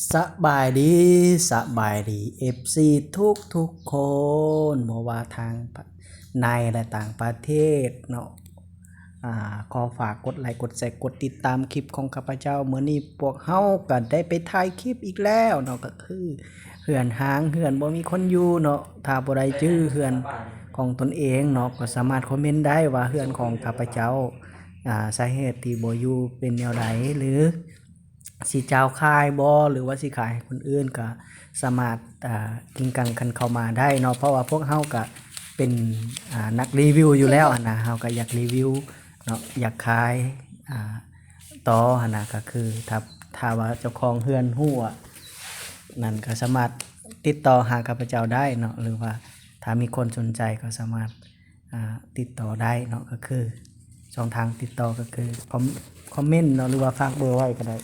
ສະບາຍດີ ສະບາຍດີ ເອັຟຊີ ທຸກໆຄົນ ບໍ່ວ່າທາງໃນ ແລະ ຕ່າງປະເທດເນາະ. ອາ ຂໍຝາກກົດໄລ ກົດແຊ ກົດຕິດຕາມຄລິບຂອງຂ້າພະເຈົ້າ. ມື້ນີ້ພວກເຮົາກໍໄດ້ໄປຖ່າຍຄລິບອີກແລ້ວເນາະ ກໍຄືເຮືອນຮ້າງ ເຮືອນບໍ່ມີຄົນຢູ່ເນາະ. ຖ້າຜູ້ໃດຈື່ເຮືອນຂອງຕົນເອງເນາະ ກໍສາມາດຄອມເມັນໄດ້ວ່າເຮືອນຂອງຂ້າພະເຈົ້າ ອາ ສາເຫດທີ່ບໍ່ຢູ່ເປັນແນວໃດ ຫຼື ຊິຈາວຂາຍບໍ່ ຫຼືວ່າຊິຂາຍໃຫ້ຄົນອື່ນ ກໍສາມາດ ອາ ກິງກັງກັນເຂົ້າມາໄດ້ເນາະ. ເພາະວ່າພວກເຮົາກໍເປັນ ອາ ນັກຣີວິວຢູ່ແລ້ວຫັ້ນນະ ເຮົາກໍຢາກຣີວິວເນາະ ຢາກຂາຍ ອາ ຕໍ່ຫັ້ນນະ. ກໍຄືຖ້າ ຖ້າວ່າເຈົ້າຂອງເຮືອນຮູ້ ອາ ນັ້ນ ກໍສາມາດຕິດຕໍ່ຫາຂ້າພະເຈົ້າໄດ້ເນາະ ຫຼືວ່າຖ້າມີຄົນສົນໃຈກໍສາມາດ ອາ ຕິດຕໍ່ໄດ້ເນາະ. ກໍຄືຊ່ອງທາງຕິດຕໍ່ກໍຄືຄອມ ຄອມເມັນເນາະ ຫຼືວ່າຝາກເບີໄວ້ກໍໄດ້